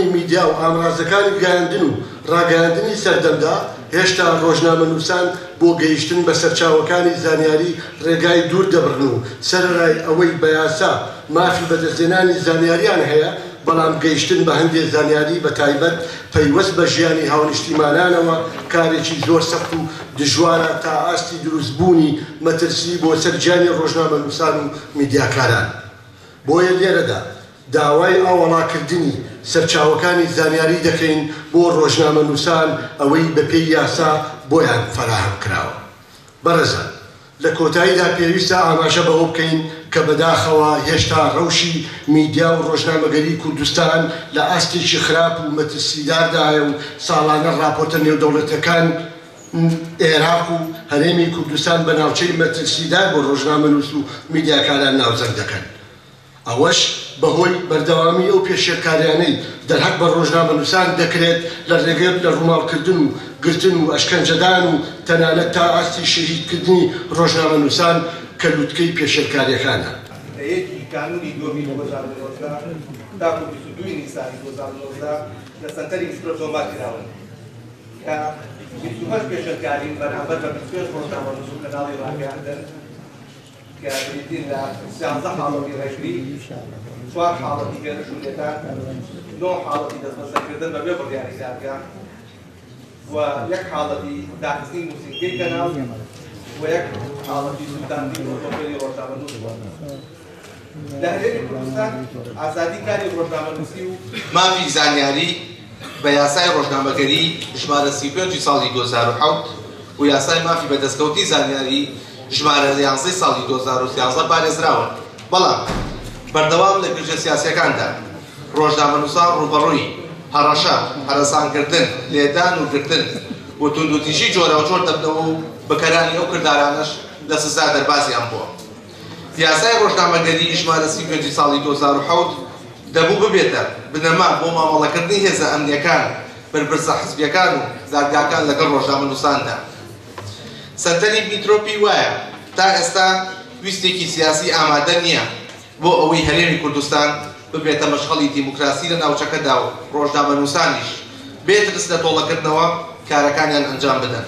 فراوانبوونی میدیا و ئامرازەکانی گەیاندن و ڕاگەیاندنی سەردەمدا، هێشتا ڕۆژنامەنووسان بۆ گەیشتن بە سەرچاوەکانی زانیاری ڕێگای دوور دەبڕن و سەرەرای ئەوەی بە یاسا مافی بەدەستهێنانی زانیاریان هەیە، بەڵام گەیشتن بە هەندێ زانیاری بە تایبەت پەیوەست بە ژیانی هاونیشتیمانانەوە کارێکی زۆر سەخت و دژوارە تا ئاستی دروستبوونی مەترسی بۆ سەر گیانی ڕۆژنامەنووسان و میدیاکاران. بۆیە لێرەدا داوای ئاوەڵاکردنی سەرچاوەکانی زانیاری دەکەین بۆ ڕۆژنامەنووسان ئەوەی بەپێی یاسا بۆیان فەراهەم کراوە. بەڕێزان لە کۆتاییدا پێویستە ئاماژە بەوە بکەین کە بەداخەوە هێشتا ڕەوشی میدیا و ڕۆژنامەگەری کوردستان لە ئاستێکی خراپ و مەترسیداردایە و ساڵانە ڕاپۆرتە نێودەوڵەتیەکان ئێراق و هەرێمی کوردستان بە ناوچەی مەترسیدار بۆ ڕۆژنامەنووس و میدیاکاران ناوزەند دەکەن. ئەوەش بەهۆی بەردەوامی ئەو پێشێلکاریانەی دەرهەق بە ڕۆژنامەنووسان دەکرێت لە ڕێگەی لە ڕووماڵکردن و گرتن و ئەشکەنجەدان و تەنانەت تا ئاستی شەهیدکردنی ڕۆژنامەنووسان کە لوتکەی پێشێلکارییەکانە. لە یەکی کانوونی دووەمی 2019 تاکوو 22 ی نیسانی 2019 لە سەنتەری میترۆ تۆمار کراون کە 28 پێشێلکارین بەرامبەر بە 25 ڕۆژنامەنووس و کەناڵی ڕاگەیاندن کە بریتین لە 13 حاڵەتی ڕێگری، چوار حاڵەتی هێرش و لێدان، نۆ حاڵەتی دەستبەسەرکردن بەبێ بڕیاری دادگا و یەک حاڵەتی داخستنی نووسینگەی کەناڵ و یەک حاڵەتی سووتاندنی ئۆتۆمبێلی ڕۆژنامەنووس بووە. لە هەرێمی کوردستان ئازادی کاری ڕۆژنامەنووسی و مافی زانیاری بە یاسای ڕۆژنامەگەری ژمارە 35 ی ساڵی 2007 و یاسای مافی بەدەستکەوتنی زانیاری ژمارە یانزەی ساڵی 2013 پارێزراون، بەڵام بەردەوام لە گرژە سیاسییەکاندا ڕۆژنامەنووسان ڕووبەڕووی هەڕەشە، هەرەسانکردن، لێدان و گرتن و توندوتیژی جۆراوجۆر دەبنەوە و بکەرانی ئەو کردارانەش لە سزا دەربازیان بووە. یاسای ڕۆژنامەگەری ژمارە 35 ی ساڵی 2007 دەبوو ببێتە بنەما بۆ مامەڵەکردنی هێزە ئەمنییەکان، بەرپرسە حزبییەکان و دادگاکان لەگەڵ ڕۆژنامەنووساندا. سەنتەری میترۆ پێی وایە تا ئێستا ویستێکی سیاسی ئامادە نییە بۆ ئەوەی هەرێمی کوردستان ببێتە مەشخەڵی دیموکراسی لە ناوچەکەدا و ڕۆژنامەنووسانیش بێ ترس لە تۆڵەکردنەوە کارەکانیان ئەنجام بدەن.